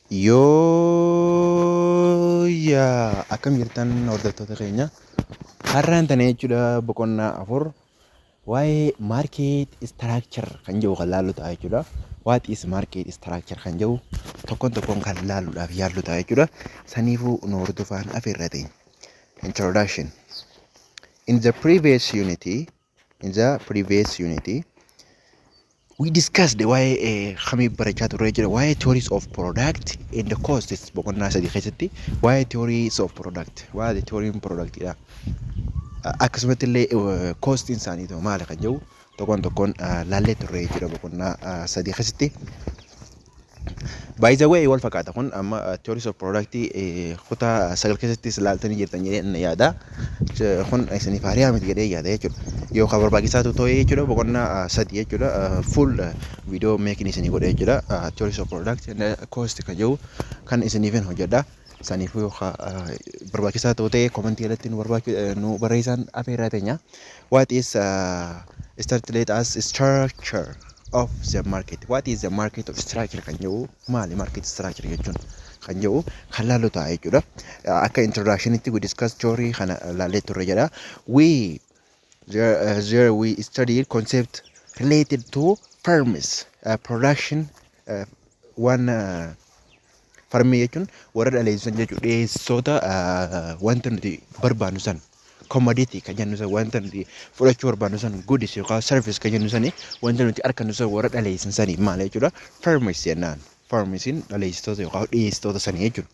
Yooyyaa, akkam jirtan hordoftoota keenya? Har'aan tana jechuudha boqonnaa 4, waa'ee market structure kan jedhu kan laallu ta'a jechuudha. What is market structure kan jedhu tokkoon tokkoon kan laalluudhaaf yaallu ta'a jechuudha. Saniifuu nu hordofaan afeerra ta'e. Introduction. In the previous unit, we discussed waa'ee kamii barachaa turre jechuudha? Waa'ee theories of product and the costs. Boqonnaa 3 keessatti waa'ee theories of product, waa'ee theory product dha. Akkasumatti illee costiin isaanii ta'u maali kan jedhu tokkoon tokkoon laallee turre jechuudha boqonnaa 3 keessatti. By the way, wal fakkaata kun amma theories of product kutaa 9 keessattis laaltanii jirtan jedhee yaada. Kun isiniif haaraa miti jedhee yaada jechuudha. Yoo kan barbaachisaa ta'e jechuudha boqonnaa 3 jechuudha full video making isinii godhe jechuudha. Theories of product and cost kan jedhu kan isiniifin hojjedha. Saniifuu yoo barbaachisaa ta'e commentii irratti nu barreessan afeerraa teenya. What is start let us structure of the market? What is the market of structure kan jedhu maali? Market structure jechuun kan jedhu kan laallu ta'a jechuudha. Akka introductionitti we discuss theory kana laallee turre jedha. We there we studied concept related to firms production one firmii jechuun warra dhaleessan jechuudha, dhiyeessitoota wanta nuti barbaannu san, commodity kan jennu san, wanta nuti fudhachuu barbaannu san, goods yookaan service kan jennu sani, wanta nuti argannu san warra dhaleessan sanii maal jechuudha? Firms jennaan. Firmsiin dhaleessitoota yookaan dhiyeessitoota sanii jechuudha.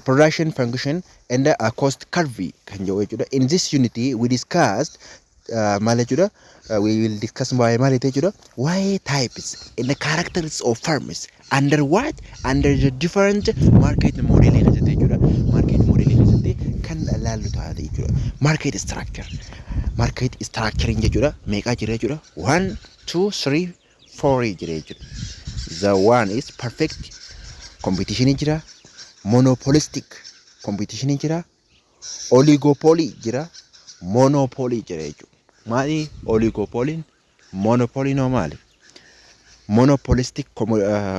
Production function and cost curve kan jedhu jechuudha. In this unit we discussed maal jechuudha? We will discuss waa'ee maaliiti jechuudha? Waa'ee types and the characters of firms under what? Under the different market model keessatti jechuudha. Market model keessatti kan laallu taate jechuudha. Market structure. Market structuring jechuudha. Meeqaa jira jechuudha? One, two, three, four jira jechuudha. The one is perfect competition jira. Monopolistic competition jira. Oligopoly jira. Monopoly jira jechuudha. Maali oligopoliin? Monopoly noo maali? Monopolistic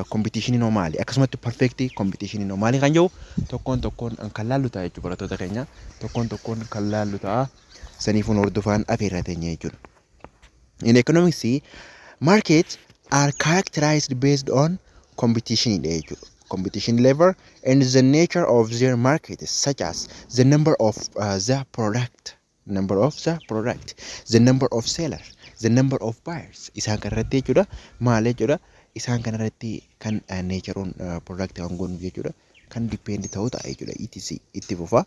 competition noo maali? Akkasumatti perfect competition noo maali kan jedhu tokkoon tokkoon kan laallu ta'a jechuudha, barattoota keenya. Tokkoon tokkoon kan laallu ta'a. Saniifuun hordofaan afeerraa teenya jechuudha. In economics, markets are characterized based on competition jechuudha. Competition level and the nature of their market, such as the number of the product, number of the product, the number of sellers, the number of buyers. Isaan kanarratti jechuudha. Maal jechuudha? Isaan kanarratti kan natureoon product kan goonu jechuudha. Kan depend ta'uu ta'a jechuudha. Etc itti fufa.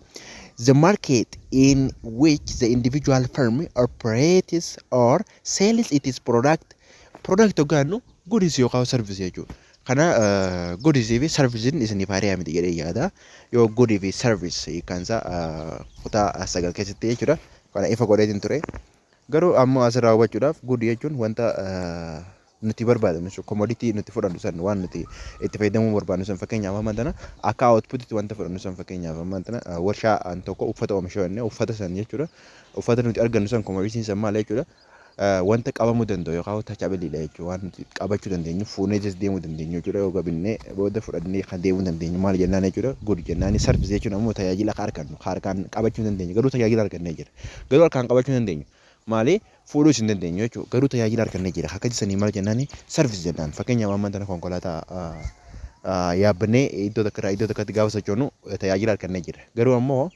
The market in which the individual firm operates or sells its product. Product hoggaannu goods yookaan service jechuudha. Kana goods fi serviceiin isiniif haaraa miti jedhee yaada. Yoo goods fi service hiikkaansaa kutaa 9 keessatti jechuudha. Kana ifa godheetiin ture. Garuu ammoo asirraa hubachuudhaaf, good jechuun wanta nuti barbaadnu, commodity nuti fudhannu san, waan nuti itti fayyadamuu barbaadnu san. Fakkeenyaaf amma tana akka outputitti wanta fudhannu san, fakkeenyaaf amma tana warshaa tokko uffata oomishu jennee, uffata san jechuudha. Uffata nuti argannu san, commodityn san maal jechuudha? Wanta qabamuu danda'u yookaan touchableiidha jechuudha. Waan nuti qabachuu dandeenyu, fuunee deemuu dandeenyu jechuudha. Yoo gabinnee booda fudhannee kan deemuu dandeenyu maal jennaan jechuudha? Good jennaan. Service jechuun ammoo tajaajila akka argannu harkaan qabachuu dandeenyu, garuu tajaajila argannee jira. Garuu harkaan qabachuu dandeenyu maali? Fuudhuus hin dandeenyu jechuudha. Garuu tajaajila argannee jira. Akka sanii maal jennaani? Service jennaan. Fakkeenyaaf amma tana konkolaataa yaabbannee iddoo takka irraa iddoo takkatti gaafa sochoonu tajaajila argannee jira. Garuu ammoo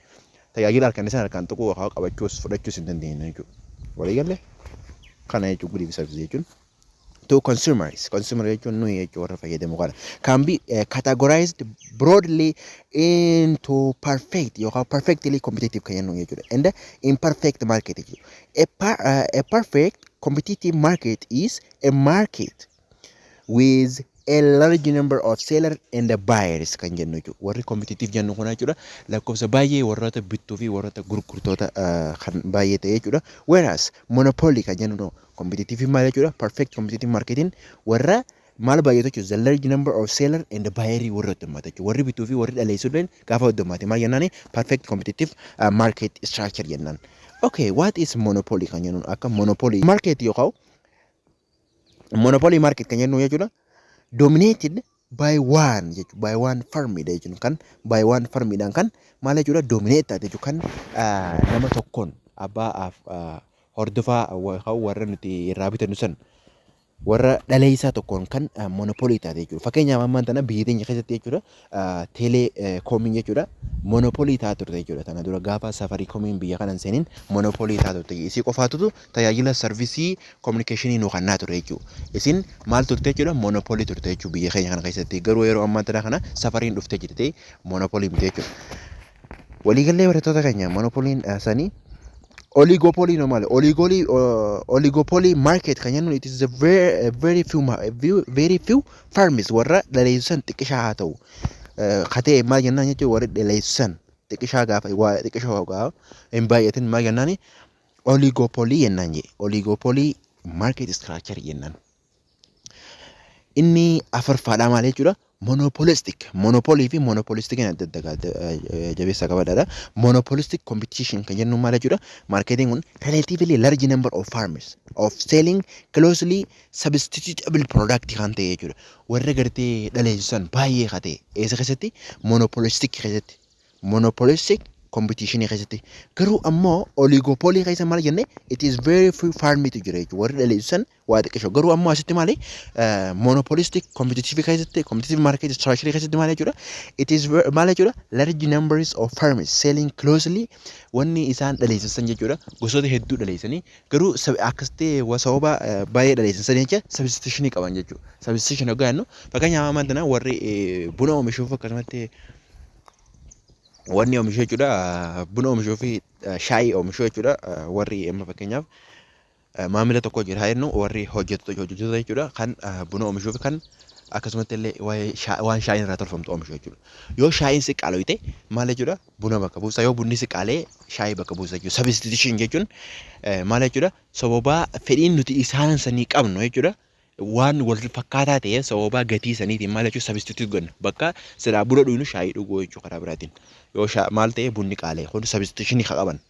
tajaajila arganne sana harkaan tuquu yookaan qabachuus fudhachuus hin dandeenyu jechuudha. Walii galee kana jechuun good fi service jechuun. To consumers, consumer jechuun nuyi jechuun warra fayyadamu kana, can be categorized broadly into perfect yookaan perfectly competitive kan jennu jechuudha and imperfect market jechuudha. A perfect competitive market is a market with a large number of seller and buyers kan jennu jechuudha. Warri competitive jennu kun jechuudha lakkoofsa baay'ee warroota bittuu fi warroota gurgurtoota kan baay'ee ta'e jechuudha. Whereas monopoly kan jennu no competitive maal jechuudha? Perfect competitive marketing warra maal baay'atu jechuudha? The large number of seller and buyer warra heddummaate jechuudha. Warri bituu fi warri dhaleessuu illee gaafa heddummaate maal jennaani? Perfect competitive market structure jennaan. Okay, what is monopoly kan jennuun? Akka monopoly market yookaan monopoly market kan jennu jechuudha. Dominated By one jechuudha. By one firmidha jechuun kan by one firmidhaan kan maal jechuudha, dominate taate jechuudha, kan nama tokkoon abbaa hordofaa warra nuti irraa bitannu san warra dhaleessaa tokkoon kan monopoly taate jechuudha. Fakkeenyaaf, ammaan tana biyya teenya keessatti jechuudha, teeleekoomiin jechuudha, monopoly ta'a turte jechuudha. Tana dura gaafa Safariikoomiin biyya kana hin seeniin monopoly ta'a turte. Isii qofaatutu tajaajila service communication nu kennaa ture jechuudha. Isin maal turte jechuudha? Monopoly turte jechuudha biyya keenya kana keessatti. Garuu yeroo ammaa tana kana Safariin dhuftee jirti, monopoly miti jechuudha. Waliigallee, barattoota keenya, monopoliin sanii. Oligopoly no maali? Oligopoly market kan jennuun, it is a very, very few very few firms, warra dhaleessan xiqqishaa haa ta'u. Katee maal jennaan jechuun, warri dhaleessan xiqqishaa gaafa waa xiqqishaa gaafa hin baay'atin maal jennaani? Oligopoly jennaan jee. Oligopoly market structure jennaan. Inni afurfaadhaa maal jechuudha? Monopolistic. Monopoly fi monopolistic adda adda jabeessa qabadhaadha. Monopolistic competition kan jennu maal jechuudha? Marketiin kun relatively large number of firms of selling closely substitutable product kan ta'e jechuudha. Warra gartee dhaleessan baay'ee kan ta'e eessa keessatti? Monopolistic keessatti. Monopolistic competition keessatti. Garuu ammoo oligopoly keessa maal jenne? It is very few firmitu jira jechuudha. Warri dhaleessan waa xiqqisho. Garuu ammoo asitti maali? Monopolistic competitive keessatti, competitive market structure keessatti maal jechuudha? It is maal jechuudha? Large numbers of firms selling closely, wanni isaan dhaleessan jechuudha. Gosoota hedduu dhaleessanii, garuu akkas ta'e sababa baay'ee dhaleessan jecha substitution qaban jechuudha. Substitution hoggaa jennu, fakkeenyaaf, ammaan tana warri buna oomishuuf, akkasumatti wanni oomishu jechuudha, buna oomishuu fi shaayii oomishuu jechuudha. Warri amma fakkeenyaaf maamila tokko jira haa jennu, warri hojjettoota jechuudha, kan buna oomishuu fi kan akkasumatti illee waan shaayiin irraa tolfamtu oomishu jechuudha. Yoo shaayiin si qaalooyte maal jechuudha? Buna bakka buusa. Yoo bunni si qaalee, shaayii bakka buusa jechuudha. Substitution jechuun maal jechuudha? Sababa fedhiin nuti isaan sanii qabnu jechuudha. Waan wal fakkaataa ta'e sababa gatii saniitiin maal jechuudha? Substitute godhna. Bakka silaa buna dhugnu shaayii dhuguu jechuudha karaa biraatiin. Yoo maal ta'e, bunni qaalee, kun substitution qaban.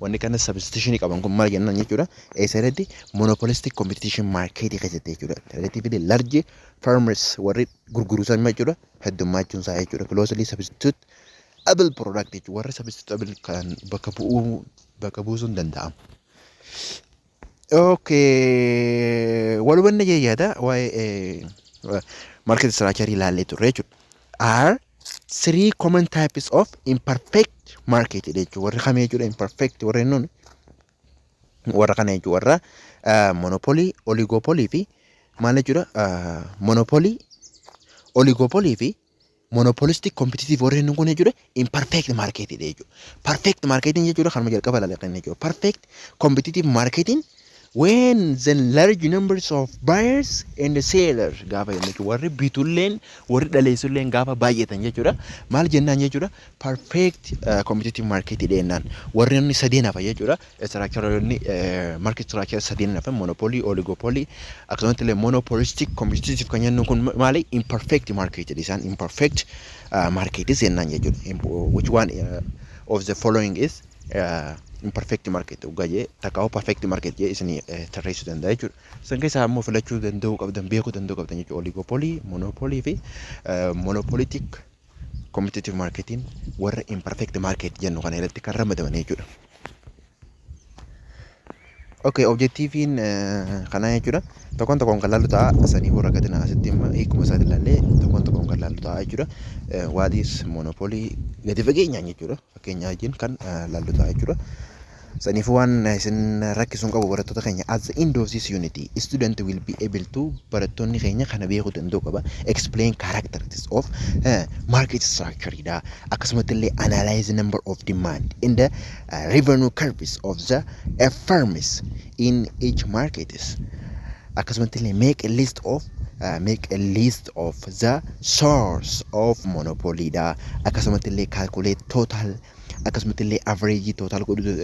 Wanni kana substitution qaban kun maal jennaan jechuudha? Eessa irratti? Monopolistic competition market keessatti jechuudha. Relatively large firms, warri gurguru san jechuudha, heddummachuun isaa jechuudha. Closely substitute able product jechuudha. Warri substitutable kan bakka bu'uu, bakka buusuun danda'amu. Okay, walubanne jee yaada waa'ee market structure ilaallee turre jechuudha. Are three common types of imperfect market jechuudha. Warri kamii jechuudha imperfect warri nuun? Warra kana jechuudha, warra monopoly, oligopoly fi maal jechuudha, monopoly, oligopoly fi monopolistic competitive warreen kun jechuudha, imperfect market jechuudha. Perfect marketing jechuudha kanuma jalqaba ilaalle kan jechuudha. Perfect competitive marketing when the large numbers of buyers and sellers gaafa jennu jechuudha. Warri bitulleen warri dhaleessulleen gaafa baay'atan jechuudha. Maal jennaan jechuudha? Perfect competitive market jennaan. Warri inni sadeen hafa jechuudha. Structure market structure sadeen hafa, monopoly, oligopoly, akkasumatti illee monopolistic competitive kan jennu kun maali? Imperfect market isaan imperfect market jennaan jechuudha. Which one of the following is imperfect market dhugaa jee takkaa'u perfect market jee isinii tarreessuu danda'a jechuudha. Isan keessaa ammoo filachuu danda'uu qabdan, beekuu danda'uu qabdan jechuudha. Oligopoly, monopoly fi monopolistic competitive marketing warra imperfect market jennu kana irratti kan ramadaman jechuudha. Okay, objectiviin kanaa jechuudha. Tokkoon tokkoon kan laallu ta'a. Sanii warra gadina asitti immoo hiikuma isaati ilaallee tokkoon tokkoon kan laallu ta'a jechuudha. What is monopoly gadi fageenyaan jechuudha. Fakkeenyaa wajjin kan laallu ta'a jechuudha. Saniif waan isin rakkisuun qabu, barattoota keenya, at the end of this unit student will be able to, barattoonni keenya kana beekuu danda'u qaba, explain characteristics of market structure dha, akkasumatti illee analyze number of demand in the revenue curves of the firms in each market, akkasumatti illee make a list of the source of monopoly dha, akkasumatti illee calculate total, akkasumatti illee average total godhuu,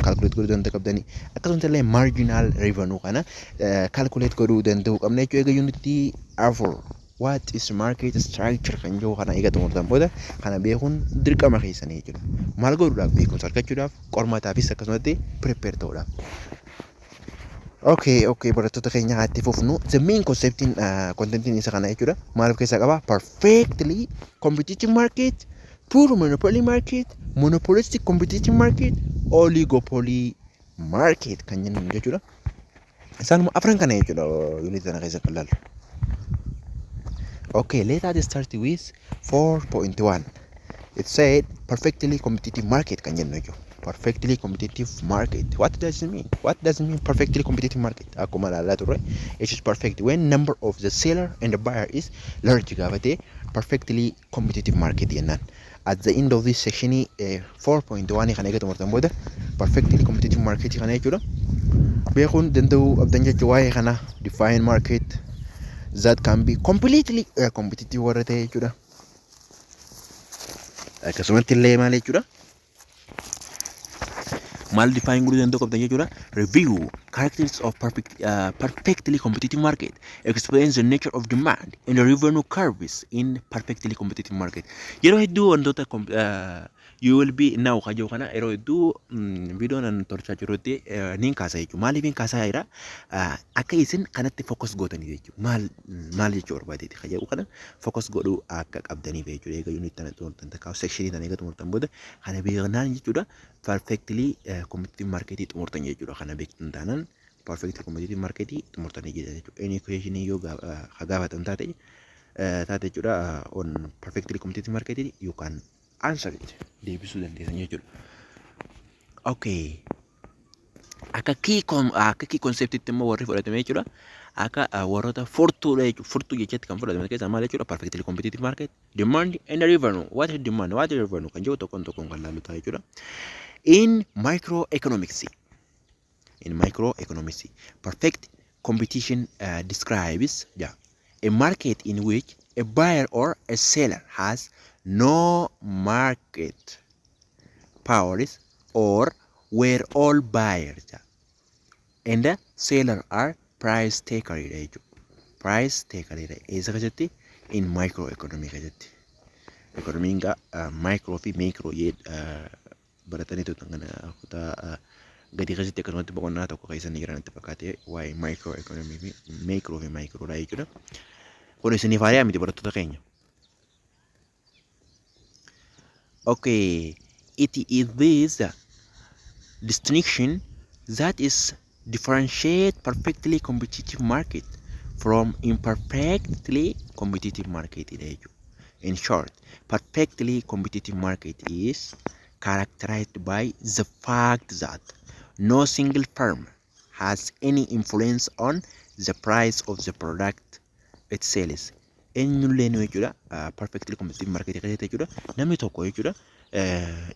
calculate godhuu danda'uu qabdanii, akkasumatti illee marginal revenue kana calculate godhuu danda'uu qabna jechuudha. Egaa unit 4, what is market structure kan jiru kana eega xumurtan booda kana beekuun dirqama keessanii jechuudha. Maal godhuudhaaf? Beekumsa argachuudhaaf, qormaataafis akkasumatti prepare ta'uudhaaf. Okay, barattoota keenya, haa itti fufnu. The main conceptiin contentiin isa kana jechuudha. Maal of keessaa qaba? Perfectly competitive market, pure monopoly market, monopolistic competitive market, oligopoly market kan jennu jechuudha. Isaanuma afran kana jechuudha unit kana keessa kan laallu. Okay, let us start with 4.1. It said perfectly competitive market kan jennu jechuudha. Perfectly competitive market. What does it mean? What does it mean, perfectly competitive market? Akkuma ilaalaa turre, it is perfect when number of the seller and the buyer is large gaafatee perfectly competitive market jennaan. At the end of this section 4.1 kana eega xumurtan booda perfectly competitive market kana jechuudha. Beekuun danda'uu abdan jechuudha waa'ee kana define market that can be completely competitive warra ta'e jechuudha. Akkasumatti illee maal jechuudha? Maal define godhuu danda'u qabdan jechuudha. Review characteristics of perfectly competitive market. Explains the nature of demand and the revenue curves in perfectly competitive market. Yeroo hedduu wantoota you will be now kajoo kana yeroo hedduu viidiyoon an tolchaa jirutti niin kaasa jechuudha. Maaliif hin kaasaa jira? Akka isin kanatti focus gootanii jechuudha. Maal maal jechuu barbaadeeti kajoo kana focus godhuu akka qabdaniif jechuudha. Eega unit tana xumurtan takkaa section tana eega xumurtan booda kana beeknaan jechuudha. Perfectly competitive market xumurtan jechuudha. Kana beektan taanaan perfectly competitive market xumurtanii jira jechuudha. Any question yoo gaafatan taate jechuudha, on perfectly competitive market you can answer it, deebisuu dandeessan jechuudha. Okay. Akka key conceptitti immoo warri fudhatame jechuudha. Akka warroota furtuudha jechuudha. Furtuu jechatti kan fudhatame keessaa maal jechuudha? Perfectly competitive market, demand and revenue. What is demand? What is revenue? Kan jedhu tokkoon tokkoon kan laallu ta'a jechuudha. In microeconomics, perfect competition describes, yeah, a market in which a buyer or a seller has no market powers or where all buyers and the seller are price taker jechuudha. Price taker eessa keessatti? In microeconomy keessatti. Economiin gaa micro fi macro baratanii turtan kana kutaa gadi keessatti, akkasumatti boqonnaa tokko keessa ni jiran itti fakkaatee waa'ee micro economy fi macro fi microdha jechuudha. Kun isiniif haariyaa miti, barattoota keenya. Okay, it is this distinction that is differentiate perfectly competitive market from imperfectly competitive market jechuudha. In short, perfectly competitive market is characterized by the fact that no single firm has any influence on the price of the product it sells. Eenyullee nu jechuudha, perfectly competitive market keessatti jechuudha, namni tokko jechuudha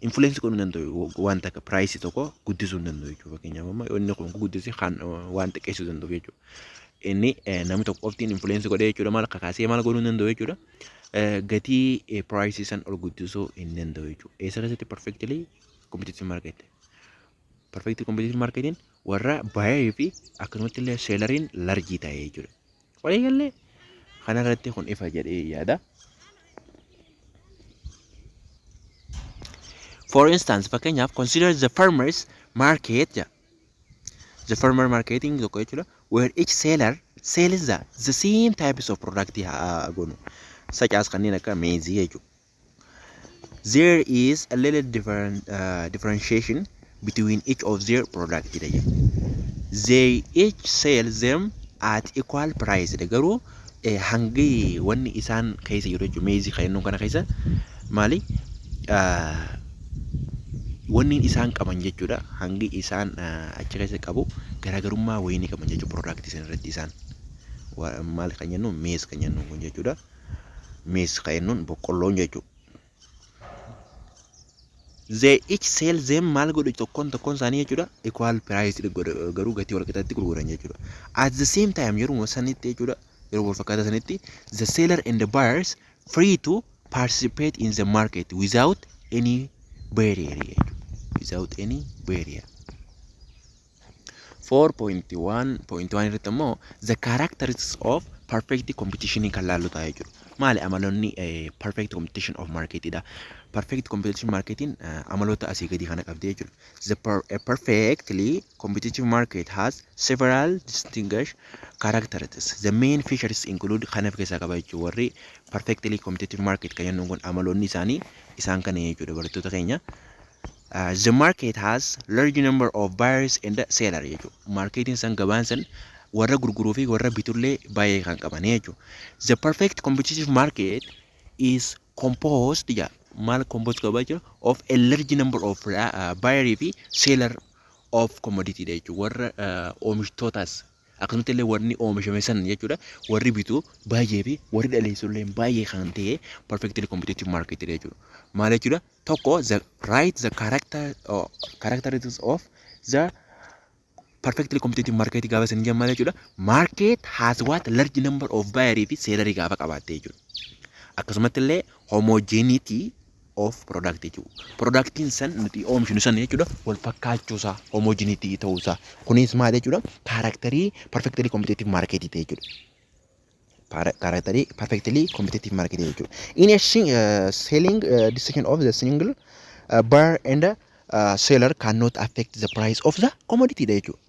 influence godhuu hin danda'u, wanta akka price tokko guddisuu hin danda'u jechuudha. Fakkeenyaaf, amma inni kun guddisee kan waan xiqqeessuu danda'u jechuudha. Inni namni tokko qoftiin influence godhee jechuudha maal kakaasee maal godhuu hin danda'u jechuudha. Gatii price san ol guddisuu hin danda'u jechuudha. Eessa keessatti? Perfectly competitive market. Perfectly competitive marketiin warra buyer fi akkasumatti illee selleriin large ta'e jechuudha. Waliigallee kanarratti kun ifa jedhee yaada. For instance, fakkeenyaaf, consider the farmers market jedha. The farmer marketing tokko jechuudha, where each seller sells the same types of product haa goonu, such as kanneen akka maize jechuudha. There is a little differentiation between each of their product jedha. They each sell them at equal price jedha. Garuu hangi wanni isaan keessa jiru jechuudha, maize kan jennuun kana keessa maali wanni isaan qaban jechuudha, hangi isaan achi keessa qabu garaagarummaa wayii ni qaban jechuudha. Product sana irratti isaan maal kan jennuun, maize kan jennuun kun jechuudha, maize kan jennuun boqqolloon jechuudha. They each sell them maal godhu tokkoon tokkoon isaanii jechuudha equal price godhu, garuu gatii wal qixaatti gurguran jechuudha. At the same time, yeroo sanitti jechuudha, yeroo wal fakkaataa sanitti, the seller and the buyers free to participate in the market without any barrier jechuudha. Without any barrier. 4.1.1 irratti immoo the characteristics of Perfect competition kan laallu ta'a jechuudha. Maali amaloonni perfect competition of marketidha? Perfect competition marketiin amaloota asii gadii kana qabdi jechuudha. A perfectly competitive market has several distinguished characteristics. The main features include kana of keessaa qaba jechuudha. Warri perfectly competitive market kan jennuun kun amaloonni isaanii isaan kana jechuudha, barattoota keenya. The market has large number of buyers and seller jechuudha. Marketiin san, gabaan san, warra gurguruu fi warra bitullee baay'ee kan qaban jechuudha. The perfect competitive market is composed jedha. Maal composed qaba jechuudha? Of a large number of buyer fi seller of commodity dha jechuudha. Warra oomishtootaas akkasumatti illee warri oomishame san jechuudha. Warri bitu baay'ee fi warri dhaleessu illee baay'ee kan ta'e perfectly competitive market dha jechuudha. Maal jechuudha? Tokko, the right the characteristics of the perfectly competitive market gaafa isin jennu maal jechuudha? Market has what? Large number of buyer fi seller gaafa qabaatte jechuudha. Akkasumatti illee homogeneity of product jechuudha. Productiin san nuti oomishnu san jechuudha, wal fakkaachuusaa, homogeneity ta'uusaa. Kunis maal jechuudha? Characterii perfectly competitive market ta'e jechuudha. Characterii perfectly competitive market jechuudha. In a selling decision of the single buyer and seller cannot affect the price of the commodity dha jechuudha.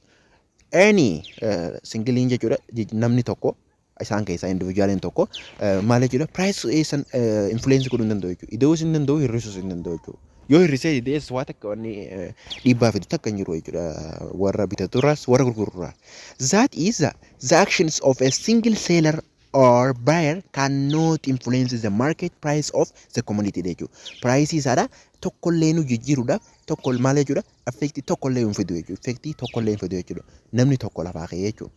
Any singleiin jechuudha, namni tokko isaan keessaa individualiin tokko maal jechuudha, price san influence godhuu hin danda'u jechuudha. Ida'uus hin danda'u, hir'isuus hin danda'u jechuudha. Yoo hir'isee didees waa takka wanni dhiibbaa fidu takka hin jiru jechuudha. Warra bitaturraas warra gurgururraa. That is the actions of a single seller or buyer cannot influence the market price of the commodity jechuudha. Price isaadha tokkollee nu jijjiiruudhaaf tokko maal jechuudha, effectii tokkollee hin fidu jechuudha. Effectii tokkollee hin fidu jechuudha. Namni tokko lafaa ka'ee jechuudha.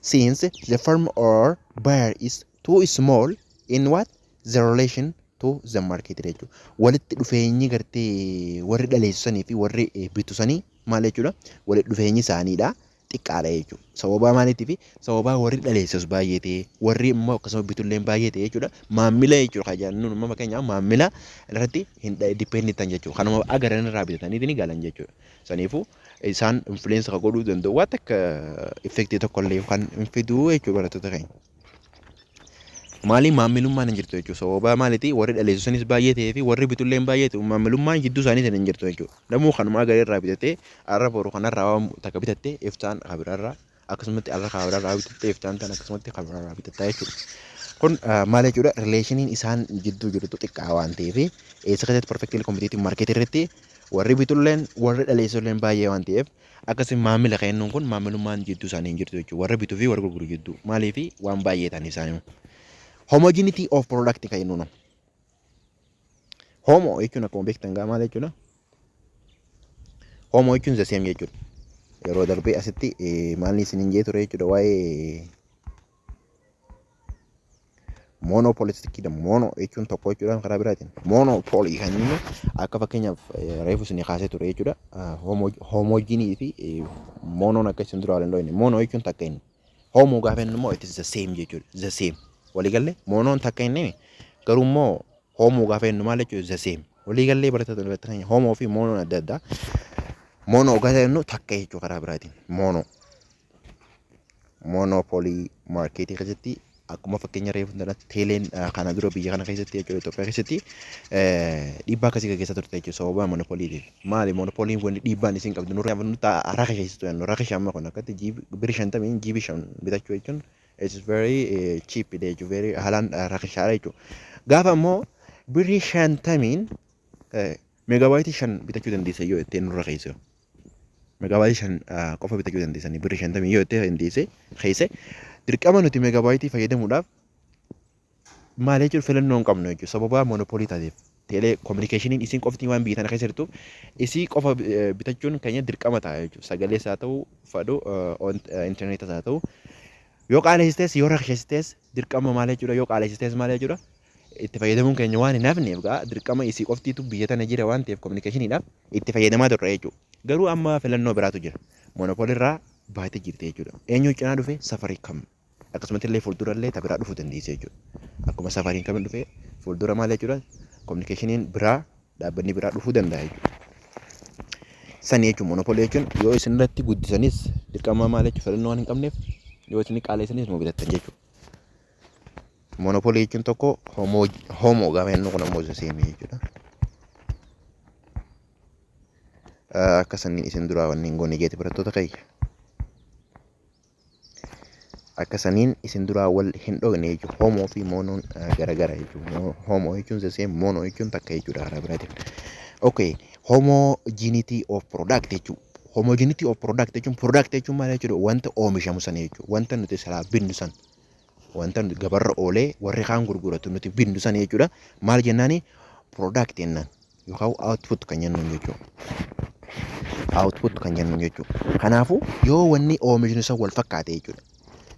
Since the firm or buyer is too small in what? The relation to the market jechuudha. Walitti dhufeenyi gartee warri dhaleessanii fi warri bitusanii maal jechuudha? Walitti dhufeenyi isaaniidha xiqqaadha jechuudha. Sababaa maaliitiif? Sababaa warri dhaleessus baay'ee ta'e, warri immoo akkasuma bitullee baay'ee ta'e jechuudha. Maamila jechuudha. Kan jennuun immoo fakkeenyaaf maamila irratti hin depend ta'an jechuudha. Kanuma agaran irraa bitatanii ni galan jechuudha. Saniifuu isaan influence kan godhuu danda'u waan takka effectii tokkollee kan hin fiduu jechuudha, barattoota keenya. Maali, maamilummaan hin jirtu jechuudha. Sababa maaliiti? Warri dhaleessusanis baay'ee ta'ee fi warri bitullee baay'ee ta'e, maamilummaan jidduu isaanii hin jirtu jechuudha. Namuu kanuma agaree irraa bitatee har'a boru kanarraa waan takka bitattee iftaan kabiraarraa, akkasumatti har'a kabiraarraa bitattee iftaan tan akkasumatti kabiraarraa bitattaa jechuudha. Kun maal jechuudha? Relationiin isaan jidduu jirtu xiqqaa waan ta'eef, eessa keessatti? Perfectly competitive market irratti warri bitulleen warri dhaleessulleen baay'ee waan ta'eef, akkasii maamila kennuun kun maamilummaan jidduu isaanii hin jirtu jechuudha. Warri bituu fi warri gurguru jidduu maaliif waan baay'ee ta'an isaanii. Homogeneity of product kan jennuun. Homo jechuun akkuma beektan gaa maal jechuudha? Homo jechuun the same jechuudha. Yeroo darbee asitti maalni isiniin jee ture jechuudha waa'ee monopolisticiidha. Mono jechuun tokko jechuudha karaa biraatiin. Monopoly kan inni akka fakkeenyaaf reefu isinii kaasee ture jechuudha. Homogeneity fi monoon akka isin dura waliin dhoofne. Mono jechuun takka inni. Homo gaafa inni immoo it is the same jechuudha. The same. Waliigallee monoon takka inni, garuu immoo homo gaafa jennu maal jechuudha? The same. Waliigallee, barattoota keenya, homo fi monoon adda addaa. Mono gaafa jennu takka jechuu karaa biraatiin. Mono. Monopoly marketii keessatti akkuma fakkeenya reefu kanatti teeleen kana dura biyya kana keessatti jechuudha, Itoophiyaa keessatti dhiibbaa akkasii gaggeessaa turte jechuudha sababa monopoliitiin. Maali monopolyn wanni dhiibbaan isin qabdu? Nurraa nuti rakasheessitu jennu rakashe. Amma kun akkatti birrii 50n GB 5 bitachuu jechuun it is very cheap jechuudha, very haalaan rakashaadha jechuudha. Gaafa immoo birrii 50n megabyte 5 bitachuu dandeessa yoo jettee nurra keessa. Megabyte 5 qofa bitachuu dandeessanii birrii 50 yoo jettee dandeesse keesse, dirqama nuti megabyte fayyadamuudhaaf maal jechuun filannoo hin qabnu jechuudha sababa monopoly taateef. Telecommunicationiin isin qofti waan biyya tana keessa jirtuuf isii qofa bitachuun keenya dirqama ta'a jechuudha. Sagalees haa ta'u, fadhu intarneetas haa ta'u, yoo qaalessitees yoo rakasheessitees dirqama maal jechuudha, yoo qaalessitees maal jechuudha, itti fayyadamuun keenya waan hin hafneef gaa dirqama isii qoftiitu biyya tana jira waan ta'eef communicationiidhaaf itti fayyadamaa turre jechuudha. Garuu amma filannoo biraatu jira. Monopoly irraa baatee jirti jechuudha. Eenyu cinaa dhufe? Safaricom. Akkasumatti illee fuuldura illee ta biraa dhufuu dandeessa jechuudha. Akkuma Safaricom dhufe, fuuldura maal jechuudha, communicationiin biraa, dhaabbanni biraa dhufuu danda'a jechuudha. Sani jechuun monopoly jechuun yoo isin irratti guddisanis dirqama maal jechuudha, filannoo waan hin qabneef yoo isin qaalessanis immoo bitattan jechuudha. Monopoly jechuun tokko, homo gaafa jennu kun ammoo same jechuudha. Akka saniin isin duraa wanni hin goone jeeti, barattoota kiyya. Akka saniin isin duraa wal hin dhogne jechuudha. Homo fi monoon garagara jechuudha. Homo jechuun the same, mono jechuun takka jechuudha karaa biraatiin. Okay, homogeneity of product jechuudha. Homogeneity of product jechuun, product jechuun maal jechuudha? Wanta oomishamu sana jechuudha. Wanta nuti silaa binnu san. Wanta nuti gabarra oolee warri kaan gurguratu nuti binnu sana jechuudha. Maal jennaani? Product jennaan. Yookaan output kan jennuun jechuudha. Output kan jennuun jechuudha. Kanaafuu yoo wanni oomishnu san wal fakkaate jechuudha.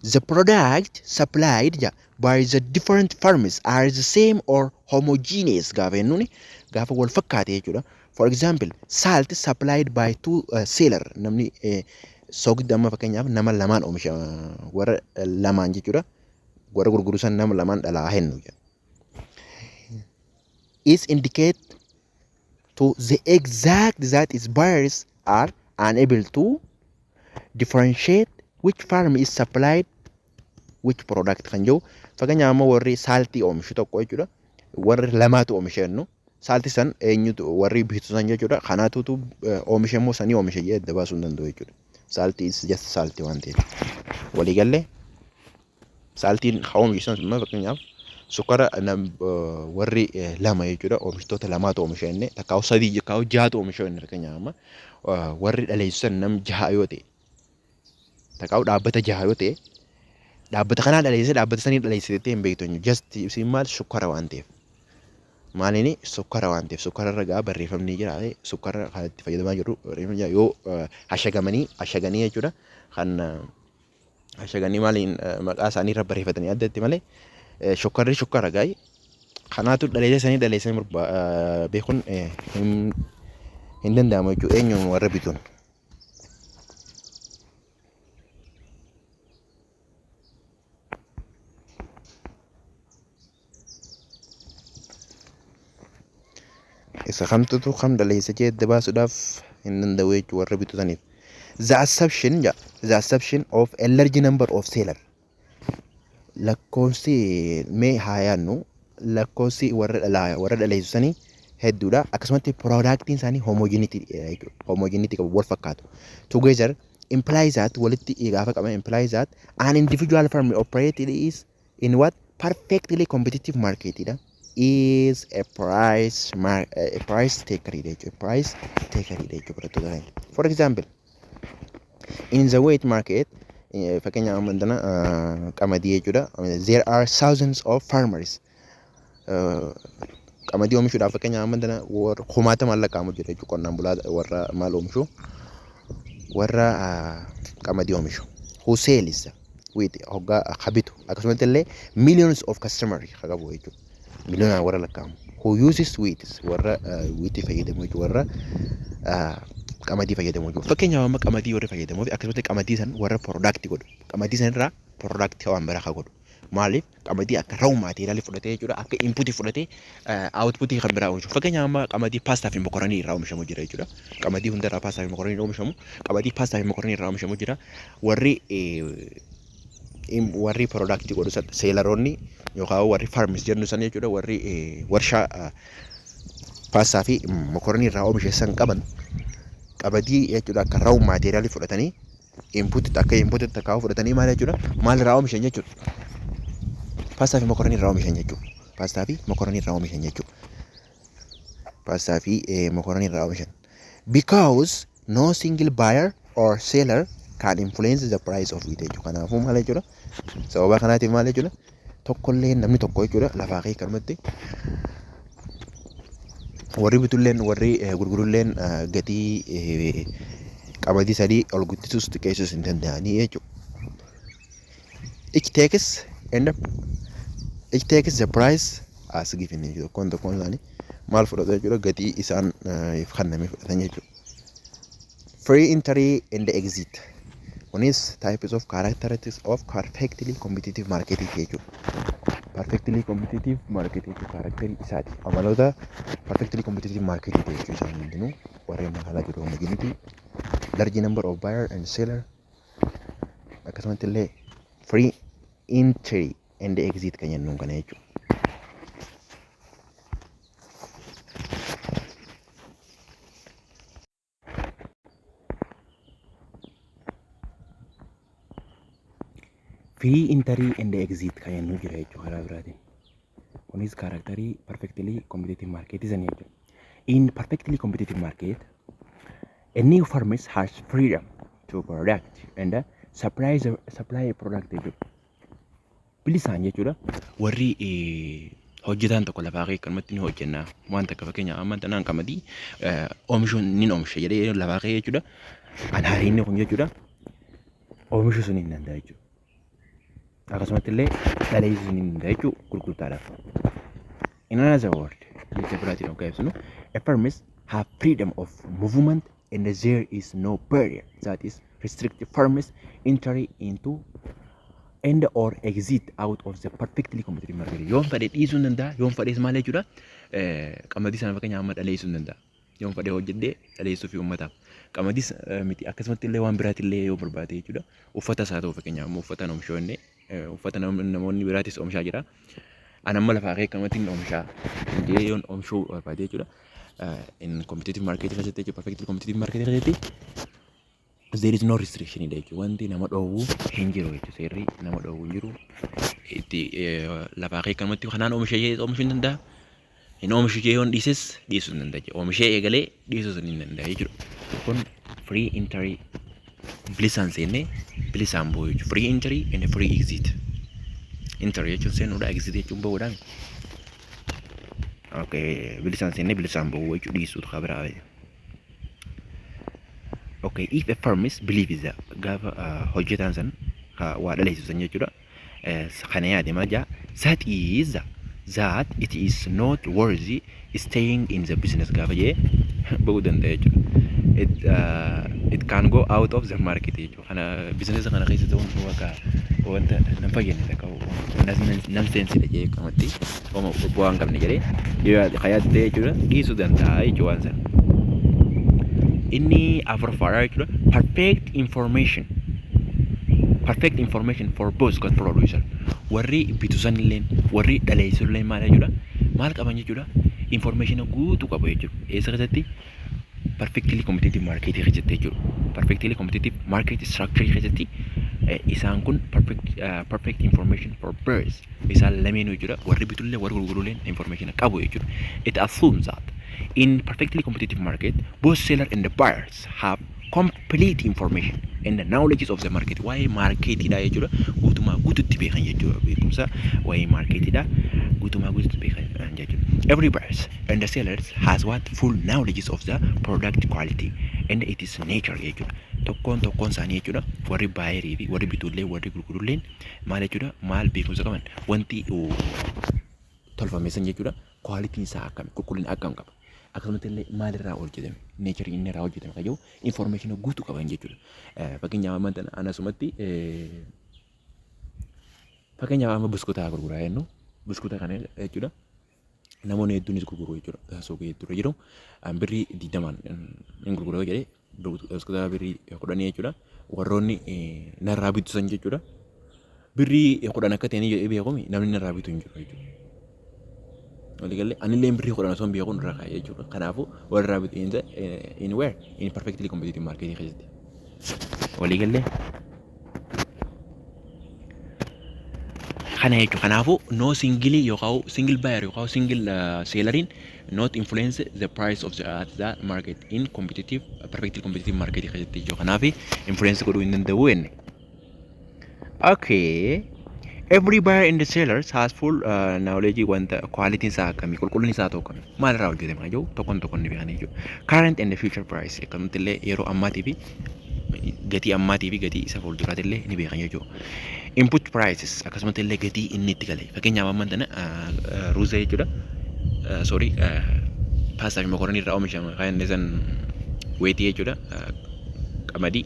The product supplied by the different firms are the same or homogeneous gaafa jennuuni, gaafa wal fakkaate jechuudha. For example, salt supplied by two seller, namni soogidda amma fakkeenyaaf nama lamaan oomisha, warra lamaan jechuudha. Warra gurguru san nama lamaan dhalaa hennu jedha. Is indicate to the exact that its buyers are unable to differentiate which firm is supplied which product kan jiru. Fakkeenyaaf amma warri saltii oomishu tokko jechuudha, warri lamaatu oomisha jennu, saltii san eenyutu warri bitu san jechuudha, kanaatutu oomisha immoo sanii oomisha jedhee adda baasuu hin danda'u jechuudha. Saltii is just saltii waan ta'eef, waliigallee saltiin haa oomishu san. Fakkeenyaaf sukkara warri lama jechuudha, oomishtoota lamaatu oomisha jenne, takkaa'u sadii, takkaa'u jahatu oomisha jenne. Fakkeenyaaf amma warri dhaleessu san nam jaha yoo ta'e, takkaa'u dhaabbata jaha yoo ta'e, dhaabbata kanaa dhaleessee dhaabbata sanii dhaleessee jettee hin beektu. Just isin maal, sukkara waan ta'eef, maaliini, sukkara waan ta'eef, sukkara irra gaa barreeffamni jira, sukkara kan itti fayyadamaa jirru barreeffamni jira. Yoo ashagamanii ashaganii jechuudha, kan ashaganii maaliin maqaa isaanii irra barreeffatanii addatti malee, shukkarri shukkara gaa'ii kanaatu dhaleessee sanii dhaleessee beekuun hin danda'amu jechuudha eenyuun warra bituun. Isa kamtutu kam dhaleessa jee adda baasuudhaaf hin danda'u jechuudha warra bitu saniif. The assumption ja, the assumption of a large number of seller, lakkoofsi mee haa yaadnu, lakkoofsi warra dhalaa warra dhaleessu sanii hedduudha. Akkasumatti productiin isaanii homogeneity jechuudha. Homogeneity qabu, wal fakkaatu. Together implies that, walitti gaafa qaban, implies that an individual firm operated is in what perfectly competitive market dha. Is a price taker jechuudha. Price taker jechuudha, barattoota keenya. For example, in the wheat market, fakkeenyaaf amma tana qamadii jechuudha. There are thousands of farmers. Qamadii oomishuudhaaf fakkeenyaaf amma tana kumaatamaan lakkaa'amu jira jechuudha, qonnaan bulaa warra maal oomishu, warra qamadii oomishu. Who sells wheat, hoggaa habitu, akkasumatti illee millions of customers haa qabu jechuudha. Miliyoonaan warra lakkaa'amu. Who uses wheat, warra wheat fayyadamu jechuudha, warra qamadii fayyadamu jechuudha. Fakkeenyaaf amma qamadii warri fayyadamuu fi akkasumatti qamadii san warra product godhu. Qamadii san irraa product waan biraa haa godhu. Maaliif? Qamadii akka raw material fudhatee jechuudha, akka input fudhatee output kan biraa oomishu. Fakkeenyaaf amma qamadii paastaa fi mokoronii irraa oomishamu jira jechuudha. Qamadii hundarraa paastaa fi mokoronii oomishamu. Qamadii paastaa fi mokoronii irraa oomishamu jira. Warri product godhu san, selleroonni yookaan warri farms jennu san jechuudha, warri warshaa paastaa fi mokoronii irraa oomishe san qaban, qamadii jechuudha akka raw material fudhatanii, input akka input takkaa'u fudhatanii, maal jechuudha, maal irraa oomishan jechuudha. Paastaa fi mokoronii irraa oomishan jechuudha. Paastaa fi mokoronii irraa oomishan jechuudha. Paastaa fi mokoronii irraa oomishan. Because no single buyer or seller can influence the price of it jechuudha. Kanaafuu maal jechuudha? Sababa kanaatiif maal jechuudha? Tokkollee namni tokko jechuudha lafaa kee kanumatti warri bitulleen warri gurgurulleen gatii qamadii sadii ol guddisuus xiqqeessuus hin danda'anii jechuudha. Each takes the price as given jechuudha. Tokkoon tokkoon isaanii maal fudhatu jechuudha? Gatii isaan kenname fudhatan jechuudha. Free entry and exit. Kunis types of characteristics of perfectly competitive market jechuudha. Perfectly competitive market jechuudha characterii isaati. Amaloota perfectly competitive market jechuudha isaan hundinuu warreen magaalaa jiru homogeneity, large number of buyer and seller, akkasumatti illee free entry and exit kan jennuun kana jechuudha. Free entry and exit kan jennu jira jechuudha karaa biraatiin. Kunis characterii perfectly competitive market sanii jechuudha. In perfectly competitive market, a new firm has freedom to product and supply a product jechuudha. Bilisaan jechuudha. Warri hojjetaan tokko lafaa kee akkanumatti ni hojjenna. Waan takka, fakkeenyaaf, amma tanaan qamadii oomishuun ni oomisha jedhee lafaa kee jechuudha. Kan hariinni kun jechuudha. Oomishuu sun hin danda'a jechuudha. Akkasumatti illee dhaleessuu ni danda'a jechuudha gurgurtaadhaaf. In another word, jecha biraatiin hoggaa ibsinu, a firm have freedom of movement and there is no barrier that is restrict firms entry into and or exit out of the perfectly competitive market. Yoon fedhe dhiisuu hin danda'a, yoon fedhes maal jechuudha, qamadii sana fakkeenyaaf amma dhaleessuu hin danda'a. Yoon fedhe hojjedhee dhaleessuu fi uummataaf. Qamadis miti, akkasumatti illee waan biraatti illee yoo barbaade jechuudha. Uffata isaa ta'u, fakkeenyaaf amma uffata oomishoonni uffata namoonni biraatis oomishaa jira. An amma lafaa kee akkanumatti hin oomishaa jedhee yoon oomishuu barbaade jechuudha. In competitive market keessatti jechuudha, perfectly competitive market keessatti there is no restriction jechuudha. Wanti nama dhoowwu hin jiru jechuudha. Seerri nama dhoowwu hin jiru. Itti lafaa kee akkanumatti kanaan oomishee oomishuu hin danda'a. Hin oomishu jee yoon dhiises dhiisuu hin danda'a. Oomishee eegalee dhiisuu hin danda'a jechuudha. Kun free entry, bilisaan seennee bilisaan bu'u jechuudha. Free entry and free exit. Entry jechuun seenuudha, exit jechuun bahuudha. Okay, bilisaan seennee bilisaan bu'u jechuudha, dhiisuutu kan biraa. Okay, if a firm is believe is gaafa hojjetaan san waa dhaleessu san jechuudha. Kana yaade maal jaa, that is that it is not worthy staying in the business gaafa jee bahuu danda'a jechuudha. It can go out of the market jechuudha. Kana business kana keessa ta'uun bakka wanta nan fayyadne takka nonsense dha jee akkamatti bu'aa hin qabne jedhee yoo yaade ta'e jechuudha, dhiisuu danda'a jechuudha waan sana. Inni afuraffaadha jechuudha. Perfect information. Perfect information for both good producer. Warri bitu sanilleen warri dhaleessullee maal jechuudha? Maal qaban jechuudha? Information guutuu qabu jechuudha. Eessa keessatti? Perfectly competitive market keessatti jechuudha. Perfectly competitive market structure keessatti isaan kun perfect information for both isaan lameenuu jechuudha. Warri bitullee warri gurgurulleen information qabu jechuudha. It assumes that in perfectly competitive market, both seller and the buyers have complete information and the knowledge of the market. Waa'ee marketiidha jechuudha. Guutumaa guututti beekan jechuudha. Beekumsa waa'ee marketiidha. Guutumaa guututti beekan jechuudha. Every buyers and the sellers has what full knowledge of the product quality and its nature jechuudha. Tokkoon tokkoon isaanii jechuudha. Warri buyerii fi warri bitullee warri gurgurulleen maal jechuudha, maal beekumsa qaban, wanti tolfame san jechuudha. Qualityn isaa akkami, qulqullina akkam qaba. Akkasumatti illee maalirraa hojjetame, naturii inni irraa hojjetame kan jiru information guutuu qaban jechuudha. Fakkeenyaaf amma anasumatti, fakkeenyaaf amma buskutaa gurguraa jennu, buskuta kana jechuudha. Namoonni hedduunis gurguru jechuudha. Suuqii hedduudha jiru. Birrii 20n hin gurguru jedhee, buskutaa birrii 10 jechuudha. Warroonni narraa bitu san jechuudha. Birrii 10 akka ta'e jedhee beekumi namni narraa bitu hin jiru jechuudha. Waliigallee anillee birrii 10 osoo hin beekuun irra kaa'e jechuudha. Kanaafuu warra irraa bitu in where in perfectly competitive market keessatti. Waliigallee kana jechuudha. Kanaafuu no single yookaan single buyer yookaan single selleriin not influence the price of the at the market in competitive perfectly competitive market keessatti jechuudha. Kanaaf influence godhuu hin danda'u jenne. Okay. Every buyer and the sellers has full knowledge wanta quality isaa akkamii, qulqullinni isaa ta'u akkamii, maal irraa hojjetame kan jiru tokkoon tokkoon ni beekan jechuudha. Current and the future price akkasumatti illee yeroo ammaatii fi gatii ammaatii fi gatii isa fuulduraati illee ni beekan jechuudha. Input prices akkasumatti illee gatii inni itti gale, fakkeenyaaf amma tana ruuza jechuudha. Sorry, paastaa fi mokoronii irraa oomishama kan inni san wheatii jechuudha. Qamadii.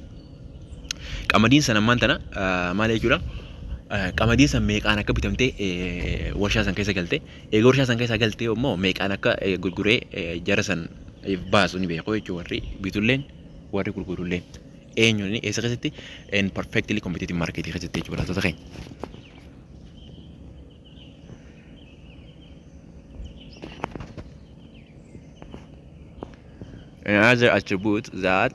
Qamadiin sana ammaan tana maal jechuudha? Qamadiin san meeqaan akka bitamtee warshaa san keessa galte, eega warshaa san keessa galtee immoo meeqaan akka gurguree jara san baasu ni beeku jechuudha, warri bitulleen warri gurgurulleen. Eenyuun, eessa keessatti? In perfectly competitive market keessatti jechuudha, barattoota keenya. Another attribute that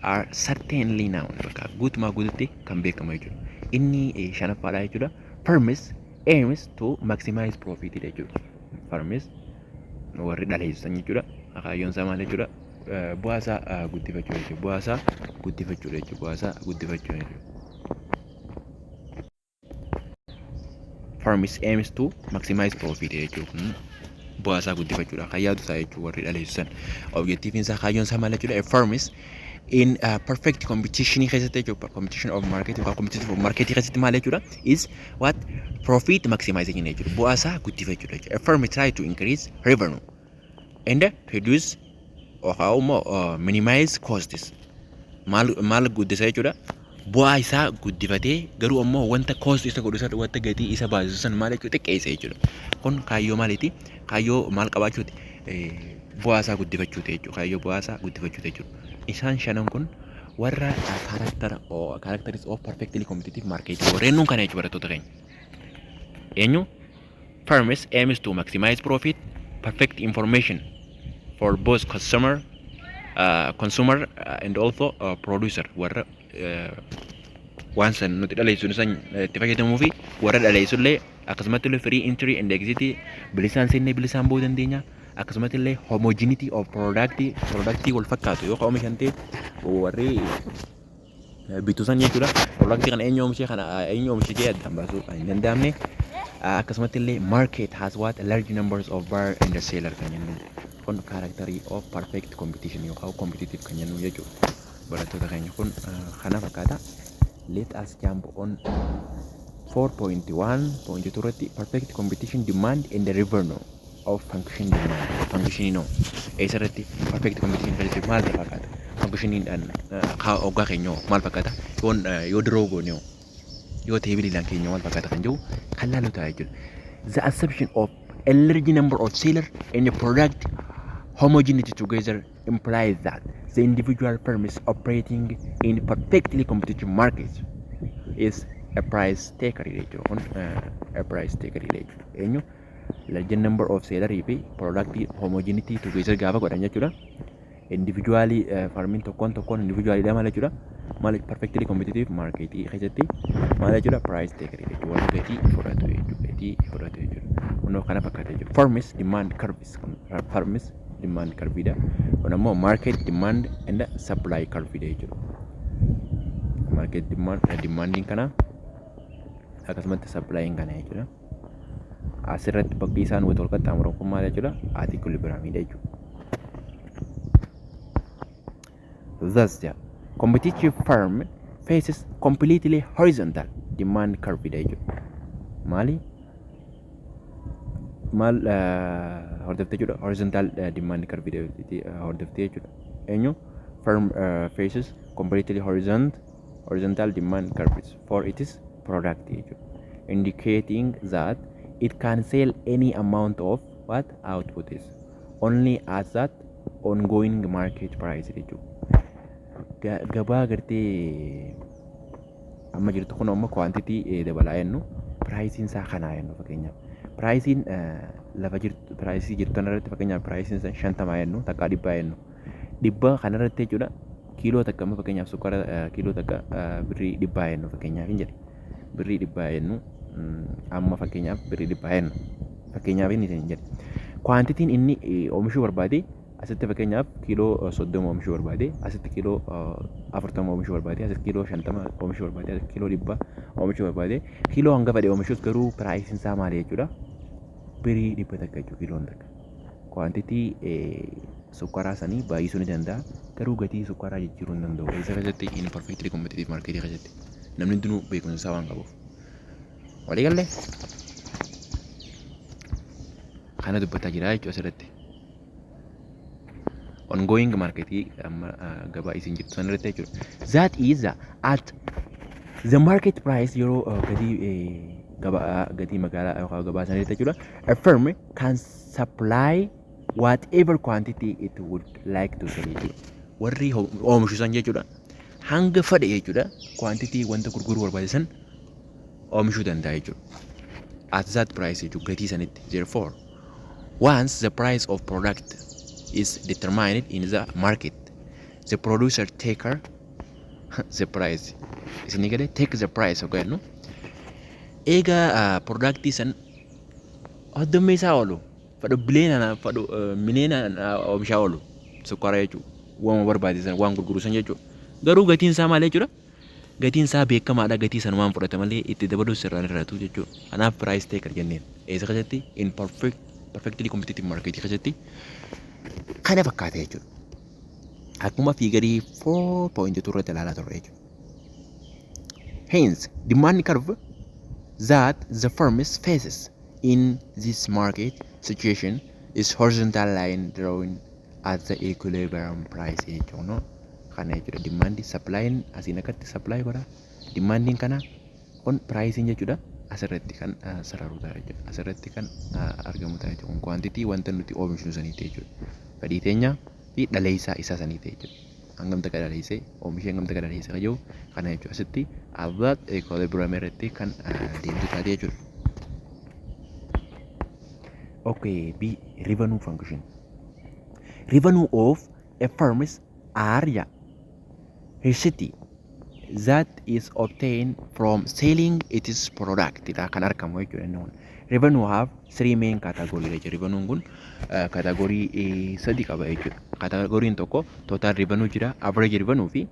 are certainly known, bakka guutumaa guututti kan beekamu jechuudha. Inni shanaffaadha jechuudha. Firms aims to maximize profit jechuudha. Firms warri dhaleessan jechuudha. Kaayyoon isaa maal jechuudha? Bu'aa isaa guddifachuu jechuudha. Bu'aa isaa guddifachuu jechuudha. Bu'aa isaa guddifachuu jechuudha. Firms aims to maximize profit jechuudha. Kun bu'aa isaa guddifachuudha. Kan yaadu isaa jechuudha warri dhaleessan. Objectiviin isaa, kaayyoon isaa maal jechuudha? A firm is in perfect competition keessatti jechuudha. Competition of market yookaan competitive of market keessatti maal jechuudha? Is what? Profit maximization jechuudha. Bu'aa isaa guddifachuudha jechuudha. A firm try to increase revenue and reduce yookaan immoo minimize costs. Maal maal guddisa jechuudha? Bu'aa isaa guddifatee garuu ammoo wanta cost isa godhu san, wanta gatii isa baasisu san maal jechuudha? Xiqqeessa jechuudha. Kun kaayyoo maaliiti? Kaayyoo maal qabaachuuti? Bu'aa isaa guddifachuuti jechuudha. Kaayyoo bu'aa isaa guddifachuuti jechuudha. Isaan shanan kun warra characters of perfectly competitive market warreen nuun kana jechuudha, barattoota keenya. Eenyu? Firms aims to maximize profit, perfect information for both consumer and also producer, warra waan san nuti dhaleessuun san itti fayyadamuu fi warra dhaleessullee, akkasumatti illee free entry and exit, bilisaan seennee bilisaan bahuu dandeenya. Akkasumatti illee homogeneity of product, product wal fakkaatu yoo oomishan ta'e warri bitu san jechuudha. Product kana eenyu oomishee, kana eenyu oomishee jee addaan baasuu kan hin danda'amne. Akkasumatti illee market has what? Large numbers of buyer and seller kan jennu kun character of perfect competition yookaan competitive kan jennu jechuudha. Barattoota keenya, kun kana fakkaata. Let us jump on 4.1.2 irratti, perfect competition demand and the revenue of function demand. Function no eessa irratti? Perfect competition keessatti maal fakkaata? Functioniidhaan hoggaa keenya maal fakkaata? Yoo draw goone, yoo tableiidhaan keenya maal fakkaata kan jiru kan laallu ta'a jechuudha. The assumption of a large number of seller and the product homogeneity together implies that the individual firms operating in perfectly competitive markets is a price taker jechuudha. Kun a price taker jechuudha. Eenyu? Large number of seller fi product homogeneity together gaafa godhan jechuudha. Individually firmiin tokkoon tokkoon individually maal jechuudha? Maal perfectly competitive market keessatti maal jechuudha? Price taker jechuudha. Warra gatii fudhatu jechuudha. Gatii fudhatu jechuudha. Kunoo kana fakkaata jechuudha. Firms demand curves, firms demand curve dha. Kun ammoo market demand and supply curve dha jechuudha. Market demand, demandiin kana, akkasumatti supplying kana jechuudha. Asirratti bakki isaan wal qaxxaamuran kun maal jechuudha? At equilibrium dha jechuudha. Thus, the competitive firm faces completely horizontal demand curve dha jechuudha. Maali? Maal hordoftee jechuudha? Horizontal demand curve hordoftee jechuudha. Eenyu? Firm faces completely horizontal demand curves for its product jechuudha. Indicating that it can sell any amount of what output is only at that ongoing market price jechuudha. Gabaa gartee amma jirtu kun, amma quantity dabalaa jennu, priceiin isaa kanaa jennu, fakkeenyaaf. Priceiin lafa jirtu, priceii jirtu kanarratti, fakkeenyaaf priceiin isaa 50 jennu, takkaa 100 jennu. 100 kanarratti jechuudha, kiiloo takka amma fakkeenyaaf sukkaara kiiloo takka birrii 100 jennu fakkeenyaaf hin jedhe. Birrii 100 jennu, amma fakkeenyaaf birrii 100 jennu. Fakkeenyaaf inni hin jedhe. Quantityn inni oomishuu barbaade asitti fakkeenyaaf kiiloo 30 oomishuu barbaade, asitti kiiloo 40 oomishuu barbaade, asitti kiiloo 50 oomishuu barbaade, asitti kiiloo 100 oomishuu barbaade, kiiloo hanga fedhe oomishuus garuu priceiin isaa maali jechuudha? Birrii 100 jechuudha kiiloon takka. Quantity sukkaaraa sanii baay'isuu ni danda'a, garuu gatii sukkaaraa jijjiiruu hin danda'u. Isa keessatti, in perfectly competitive market keessatti, namni hundinuu beekumsa isaa waan qabuuf. Walii gallee? Kana dubbataa jira jechuudha asirratti. Ongoing marketii amma gabaa isin jirtu san irratti jechuudha. That is at the market price, yeroo gatii gabaa, gatii magaalaa yookaan gabaa san irratti jechuudha. A firm can supply whatever quantity it would like to sell jechuudha. Warri oomishu san jechuudha. Hanga fedhe jechuudha. Quantity wanta gurguruu barbaachisan oomishuu danda'a jechuudha. At that price jechuudha, gatii sanitti. Therefore, once the price of product is determined in the market. The producer taker the price. Isinii galee? Take the price yookaan jennu, eega productii san hoddommeessaa oolu, fadhu bileenaan, fadhu mileenaan oomishaa oolu, sukkaara jechuudha. Waan barbaachisan waan gurguru san jechuudha. Garuu gatiin isaa maal jechuudha? Gatiin isaa beekamaadha. Gatii sanumaan fudhata malee itti dabaluu sirraan irraatu jechuudha. Kanaaf price taker jenneen. Eessa keessatti? In perfectly competitive market keessatti kana fakkaata jechuudha. Akkuma figure 4.2 irratti ilaalaa turre jechuudha. Hence, demand curve that the firm faces in this market situation is horizontal line drawn at the equilibrium price jechuudha. Kana jechuudha, demand supplying asiin akkatti supply godha. Demandiin kana kun pricing jechuudha. Asirratti kan sararu ta'a jechuudha. Asirratti kan argamu ta'a jechuudha. Kun quantity wanta nuti oomishnu saniiti jechuudha. Fedhii teenya fi dhaleessaa isaa saniiti jechuudha. Hangam takka dhaleessee oomishee, hangam takka dhaleessee kan jiru kana jechuudha. Asitti at equilibrium irratti kan deemtu taate jechuudha. Okay, B, revenue function. Revenue of a firm is area receipt that is obtained from selling its product dha kan argamu jechuudha inni kun. Revenue have three main category jechuudha. Revenue kun category sadi qaba jechuudha. Categoriin tokko total revenue jira, average revenue fi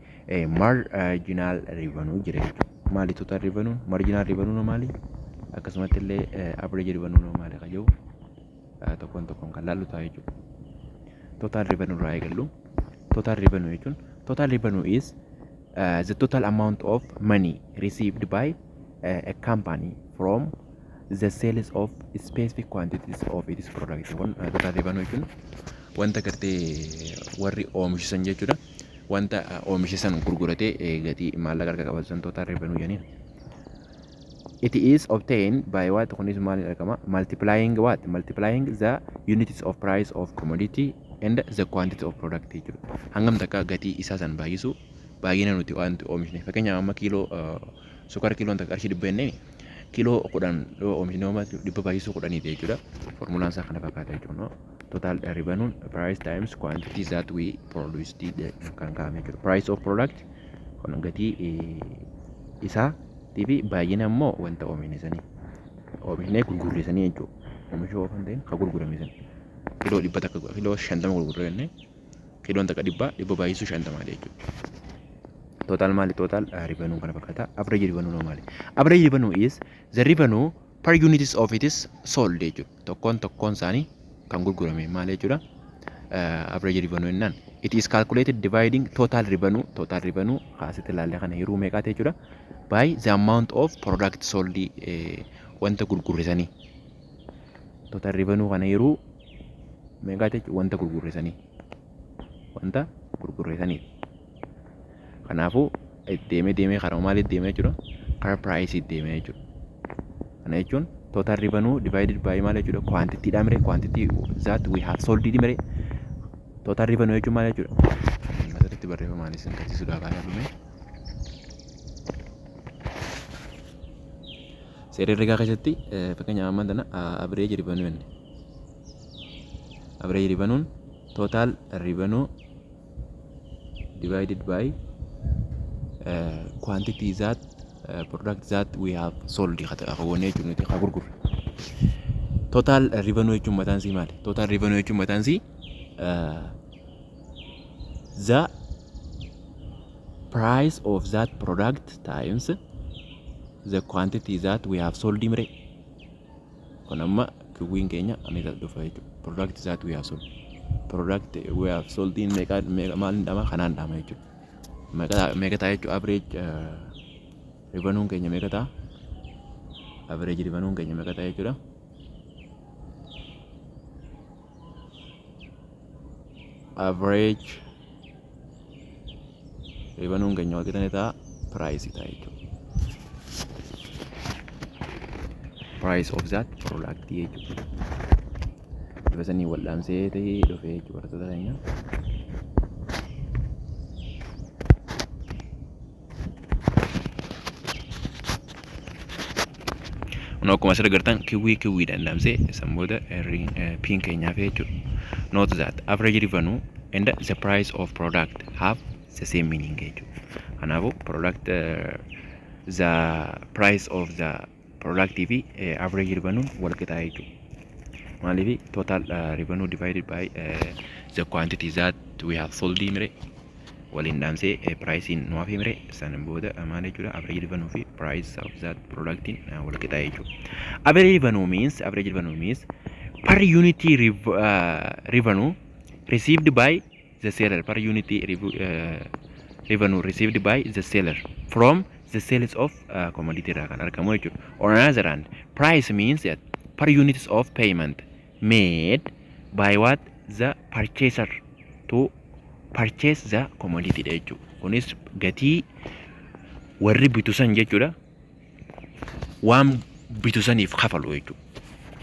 marginal revenue jira jechuudha. Maali total revenue? Marginal revenue maali? Akkasumatti illee average revenue maali kan jedhu tokkoon tokkoon kan laallu ta'a jechuudha. Total revenue irraa eegallu. Total revenue jechuun, total revenue is the total amount of money received by a company from the sales of specific quantities of its product. Kun total revenue jechuun wanta gartee warri oomishisan jechuudha. Wanta oomishisan gurguratee gatii maallaqa harka qabatan total revenue jedhaniin. It is obtained by what? Kunis maal argama? Multiplying what? Multiplying the units of price of commodity and the quantity of product jechuudha. Hangam takka gatii isaa san baay'isu baay'ina nuti wanti oomishne. Fakkeenyaaf, amma kiiloo sukkaara kiiloon takka qarshii 100 jennee, kiiloo 10 yoo oomishne, 100 baay'isuu 10ti jechuudha. Formulaan isaa kana fakkaata jechuudha. Total revenue price times quantity that we produced kan kaa'ame jechuudha. Price of product kun gatii isaa fi baay'ina immoo wanta oomishne sanii. Oomishnee gurgurre sanii jechuudha. Oomisha oofan ta'in kan gurgurame sanii. Kiiloo 100, kiiloo 50 gurgurre jennee, kiiloon takka 100, 100 baay'isuu 50 jechuudha. Total maali? Total revenue kana fakkaata. Average revenue maali? Average revenue is the revenue per units of it is sold jechuudha. Tokkoon tokkoon isaanii kan gurgurame maali jechuudha? Average revenue jennaan, it is calculated dividing total revenue, total revenue asitti ilaalle kana yeroo meeqaati jechuudha, by the amount of product sold, wanta gurgurresanii. Total revenue kana yeroo meeqaati jechuudha? Wanta gurgurresanii. Wanta gurgurresanii. Kanaafuu deemee deemee karaa maaliif deemee jechuudha? Karaa price deemee jechuudha. Kana jechuun total revenue divided by maal jechuudha? Quantity dha mire, quantity that we have sold mire. Total revenue jechuun maal jechuudha? Asirratti barreeffamaan isin agarsiisuudhaaf haala dhume. Seera herregaa keessatti, fakkeenyaaf, ammaan tana average revenue jenne. Average revenue total revenue divided by quantity that product that we have sold goonee jechuun nuti haa gurgurre. Total revenue jechuun mataan isii maali? Total revenue jechuun mataan isii the price of that product times the quantity that we have sold mire. Kun amma Q'n keenya ani dhufa jechuudha. Product that we have sold. Product we have sold in meeqa meeqa maaliin dhama kanaan dhama jechuudha. Meeqa ta'a jechuudha? Average revenue keenya meeqa ta'a? Average revenue keenya meeqa ta'a jechuudha? Average revenue keenya wal qixa ni ta'a, price ta'a jechuudha. Price of that product jechuudha. Bifa sanii wal'aansee ta'ee dhufee jechuudha, barattoota keenya. Kun akkuma asirra gartan Q Qdhaan dhaamsee san booda P'n keenyaaf jechuudha. Note that average revenue and the price of product have the same meaning jechuudha. Kanaafuu product the price of the product fi average revenue wal qixaa jechuudha. Maaliif? Total revenue divided by the quantity that we have sold mire waliin dhaamsee priceiin nu hafe mire. San booda maal jechuudha? Average revenue fi price of that productiin wal qixaa jechuudha. Average revenue means per unit revenue received by the seller, per unit revenue received by the seller from the sales of commodity irraa kan argamu jechuudha. On another hand, price means that per units of payment made by what? The purchaser to purchase the commodity dha jechuudha. Kunis gatii warri bitu san jechuudha, waan bitu saniif kafalu jechuudha.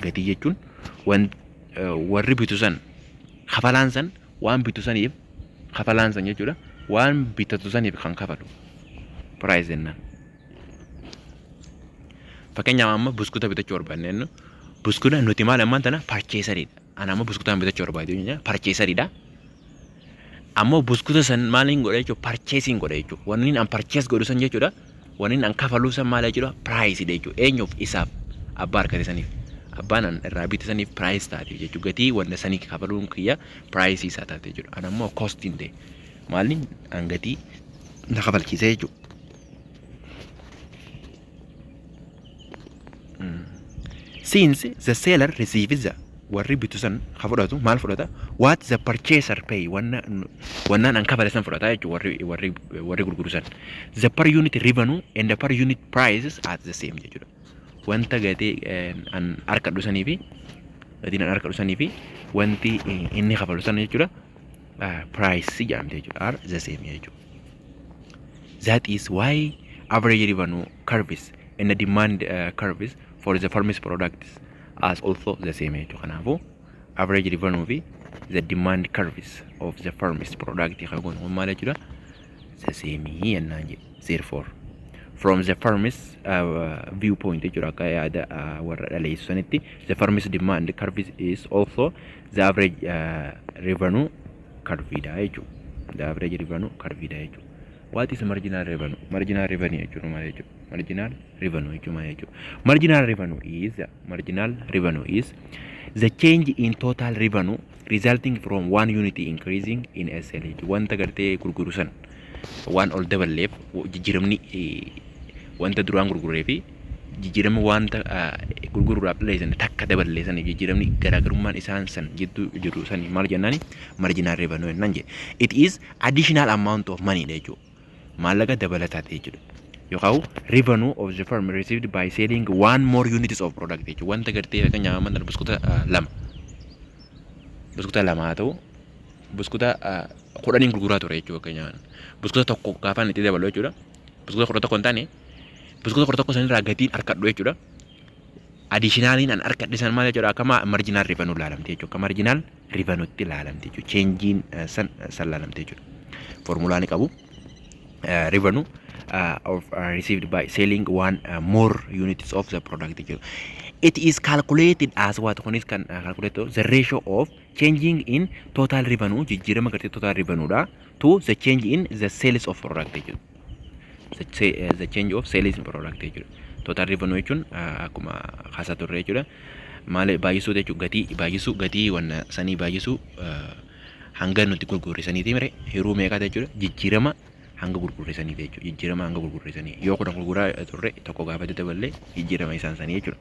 Gatii jechuun warri bitu san, kafalaan san, waan bitu saniif kafalaan san jechuudha. Waan bitatu saniif kan kafalu price jennaan. Fakkeenyaaf, amma buskuta bitachuu barbaanne jennu, buskuta nuti maal ammaan tana purchaseriidha. Ana amma buskutaan bitachuu barbaadu jechuudha, purchaseriidha. Ammoo buskuta san maaliin godha jechuudha? Purchaseiin godha jechuudha. Wanni an purchase godhu san jechuudha. Wanni an kafaluu san maal jechuudha? Priceiidha jechuudha. Eenyuuf? Isaaf, abbaa harkate saniif. Abbaan an irraa bite saniif price taate jechuudha. Gatii wanta sanii kafaluun kiyya priceii isaa taate jechuudha. An ammoo costiin ta'e. Maaliin an gatii na kafalchiise jechuudha. Since the seller receives the, warri bitu san ka fudhatu maal fudhata? What the purchaser pay, wanna wannaan an kafale san fudhata jechuudha warri gurguru san. The per unit revenue and the per unit prices are the same jechuudha. Wanta gatii an harkadhu sanii fi gatiin an harkadhu sanii fi wanti inni kafalu san jechuudha, price jedhamte jechuudha, are the same jechuudha. That is why average revenue curves and the demand curves for the firm's products as also the same jechuudha. Kanaafuu average revenue fi the demand curves of the firm's product kan kun maal jechuudha? The same jennaan jedhe. Therefore, from the firm's viewpoint jechuudha, akka yaada warra dhaleessu sanitti, the firm's demand curve is also the average revenue curve dha jechuudha. The average revenue curve dha jechuudha. What is marginal revenue? Marginal revenue jechuun maal jechuudha? Marginal revenue jechuun maal jechuudha? Marginal revenue is the change in total revenue resulting from one unit increasing in SL jechuudha. Wanta gartee gurguru san waan ol daballeef, jijjiiramni wanta duraan gurguree fi jijjiiramni wanta gurguruudhaaf dhiyeessan takka daballee san, jijjiiramni garaagarummaan isaan san jidduu jiru san maal jennaani? Marginal revenue jennaan jedhe. It is additional amount of money dha jechuudha. Maallaqa dabalataa ta'e jechuudha. Yookaan revenue of the firm received by selling one more units of product jechuudha. Wanta gartee fakkeenyaaf amma buskuta lama, buskuta lama haa ta'u, buskuta 10n gurguraa ture jechuudha fakkeenyaaf. Buskuta tokko gaafaan itti dabalu jechuudha. Buskuta 11 hin taane, buskuta 11 sanirraa gatiin harkadhu jechuudha. Additionaliin an harkadhe san maal jechuudha? Akka marginal revenue ilaalamte jechuudha. Akka marginal revenuetti ilaalamte jechuudha. Changeiin san san ilaalamte jechuudha. Formulaa ni qabu. Revenue of received by selling one more units of the product jechuudha. It is calculated as what? Kunis kan calculate the ratio of changing in total revenue, jijjiirama gartee total revenue dha, to the change in the sales of product jechuudha. The change of sales in product jechuudha. Total revenue jechuun akkuma kaasaa turre jechuudha. Maal baay'isuu jechuudha? Gatii baay'isuu, gatii wanna sanii baay'isuu hanga nuti gurgurre saniiti mire, hiruu meeqaa jechuudha? Jijjiirama hanga gurgurre sanii jechuudha. Jijjiirama hanga gurgurre sanii, yoo 10 gurguraa turre, tokko gaafa daballee, jijjiirama isaan sanii jechuudha.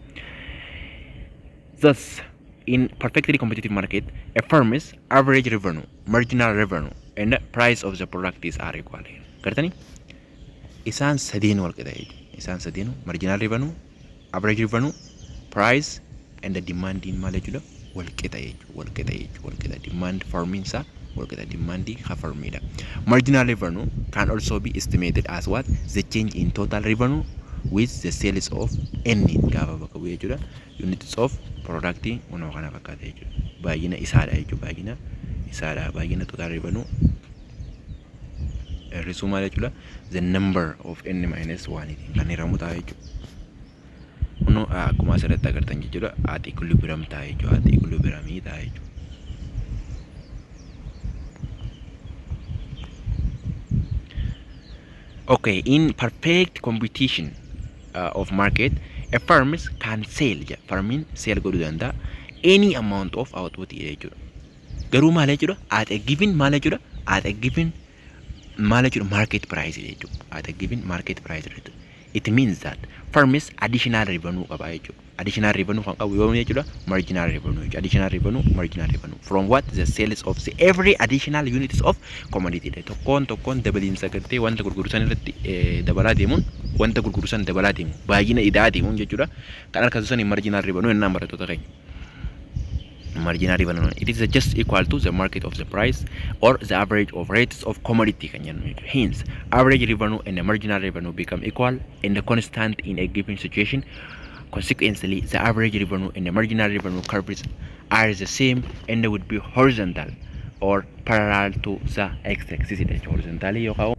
Thus, in perfectly competitive market, a firm's average revenue, marginal revenue, and price of the product is are equal. Gartanii? Isaan sadeen wal qixa jechuudha. Isaan sadeenu, marginal revenue, average revenue, price and the demand maal jechuudha? Wal qixa jechuudha. Wal qixa jechuudha. Wal qixa. Demand firmiin isaa wal qixa. Demandii ha firmiidha. Marginal revenue can also be estimated as what? The change in total revenue with the sales of n gaafa bakka bu'ee jechuudha. Units of product kunoo kana fakkaata jechuudha. Baay'ina isaadha jechuudha. Baay'ina isaadha. Baay'ina total revenue hir'isuu maal jechuudha? The number of n minus 1 kan hiramu ta'a jechuudha. Kunoo akkuma asirratti agartan jechuudha, at equilibrium ta'a jechuudha. At equilibrium ta'a jechuudha. Okay, in perfect competition of market, a firm can sell jedha. Firmiin sell godhuu danda'a any amount of output jechuudha. Garuu maal jechuudha? At a given maal jechuudha? At a given maal jechuudha? Market price jechuudha. At a given market price jechuudha. It means that firms additional revenue qaba jechuudha. Additional revenue kan qabu yoom jechuudha? Marginal revenue jechuudha. Additional revenue, marginal revenue. From what? The sales of the every additional units of commodity. Tokkoon tokkoon dabaliinsa gartee wanta gurguru san irratti dabalaa deemuun, wanta gurguru san dabalaa deemu, baay'ina idaa deemuun jechuudha. Kan harkatu sani marginal revenue jennaan, barattoota keenya. Marginal revenue, it is just equal to the market of the price or the average of rates of commodity kan jennu jechuudha. Hence, average revenue and the marginal revenue become equal and constant in a given situation. Consequently, the average revenue and the marginal revenue curves are the same and would be horizontal or parallel to the x-axis jechuudha. Horizontally yookaan.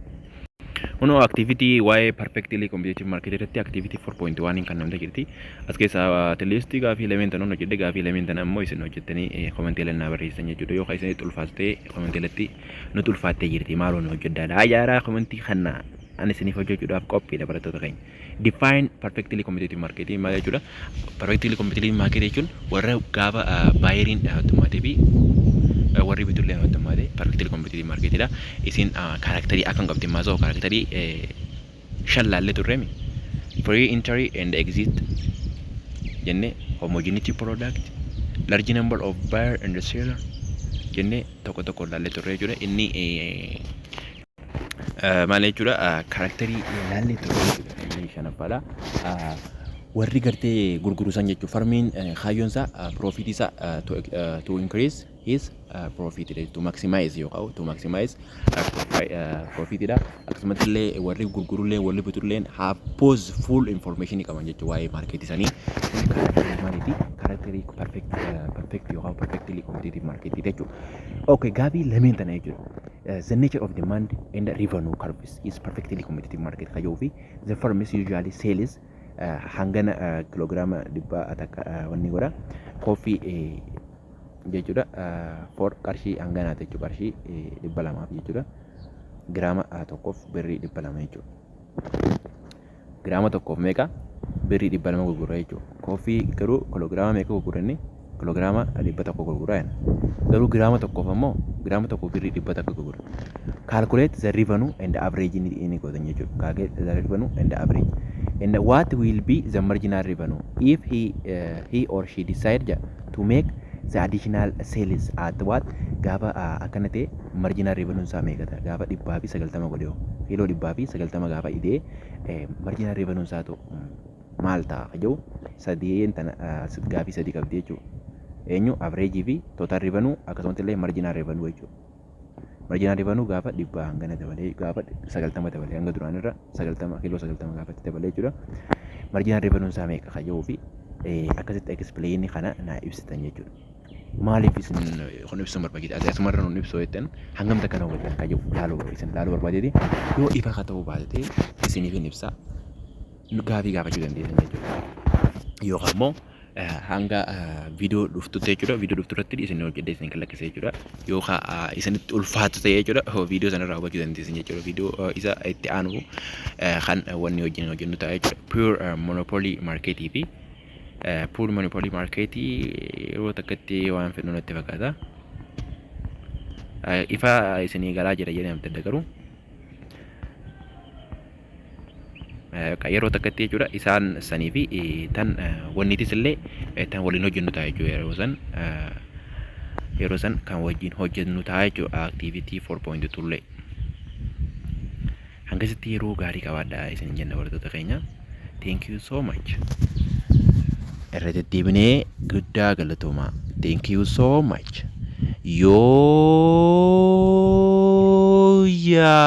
Kunoo activity waa'ee perfectly competitive market irratti activity 4.1 kan namta jirti. As keessa at least gaafii lameen tanuun hojjedhe, gaafii lameen tana immoo isin hojjettanii commentii lannaa barreessan jechuudha. Yookaan isinitti ulfaattee commentii latti nutti ulfaattee jirti, maaloo nu hojjedhaadha. Ajaaraa commentii kana ani isiniif hojjechuudhaaf qophiidha, barattoota keenya. Define perfectly competitive market maal jechuudha? Perfectly competitive market jechuun warra gaafa buyeriin dhaabattummaatee fi warri bitullee dhaabattummaatee perfectly competitive marketidha. Isin characterii akkam qabdi maasoo characterii shan laallee turreemi. Free entry and exit jenne, homogeneity product, large number of buyer and seller jenne, tokko tokko laallee turre jechuudha. Inni maal jechuudha? Characterii laallee turre jechuudha. Inni shanaffaadha. Warri gartee gurguru san jechuudha. Firmiin kaayyoon isaa profitii isaa to increase his profit, to maximize yookaan to maximize profitidha. Akkasumatti illee warri gurgurullee warri bitullee have both full information qaban jechuudha waa'ee marketii sanii. Kun characterii maaliiti? Characterii perfect yookaan perfectly competitive marketii jechuudha. Okay, gaafii lameen tana jechuudha. The nature of demand and revenue curves is perfectly competitive market kayyoo fi the firm is usually sales hangana kiloogiraama 100 wanni godha coffee jechuudha for qarshii hanganaati jechuudha, qarshii 200f jechuudha, giraama tokkoof birrii 200 jechuudha. Giraama tokkoof meeqa? Birrii 200 gurgura jechuudha. Coffee garuu kiloogiraama meeqa gurguranni? Kiloogiraama 100 gurguraa jenna. Garuu giraama tokkoof ammoo giraama tokko birrii 100 gurgura. Calculate the revenue and the average inni gootan jechuudha. Calculate the revenue and the average. And what will be the marginal revenue if he or she decide to make the additional sales at what? Gaafa akkana ta'e marginal revenue isaa meeqa ta'a? Gaafa 190 godhe, kiiloo 190 gaafa idee, marginal revenue isaatu maal ta'a jedhu sadeen tana gaafii sadii qabdi jechuudha. Eenyu? Average fi total revenue, akkasumatti illee marginal revenue jechuudha. Marginal revenue gaafa dhibba hangana dabalee, gaafa 90 dabalee, hanga duraan irra 90, kiiloo 90 gaafa itti dabalee jechuudha. Marginal revenue isaa meeqa kan jedhuu fi akkasitti explain kana naa ibsitan jechuudha. Maaliif isin kun ibsuun barbaachisa? Ati asumarra nun ibsuu jettan, hangam takka na hubattan kan jedhu laaluu isin laaluu barbaadeeti, yoo ifa haa ta'uu baate isiniif hin ibsa, gaafii gaafachuu dandeessan jechuudha. Yookaan immoo hanga viidiyoo dhuftutti jechuudha. Viidiyoo dhuftu irratti isin hojjedhee isin kan jechuudha. Yookaan isinitti ulfaatu ta'e jechuudha. Viidiyoo sanarraa hubachuu dandeessan jechuudha. Viidiyoo isa itti aanu kan wanni wajjin hojjennu ta'a jechuudha. Pure monopoly marketii fi pure monopoly marketii yeroo takkatti waan fedhu natti fakkaata. Ifa isinii galaa jira jedhee namatti garuu. Yeroo takkatti jechuudha, isaan sanii fi tan wanniitis illee tan waliin hojjennu ta'a jechuudha. Yeroo san kan wajjin hojjennu ta'a jechuudha, activity 4.2 illee. Hangasitti yeroo gaarii qabaadhaa isin jenna, barattoota keenya. Thank you so much. Irra deddeebinee guddaa galatoomaa. Thank you so much. Yoo yaa.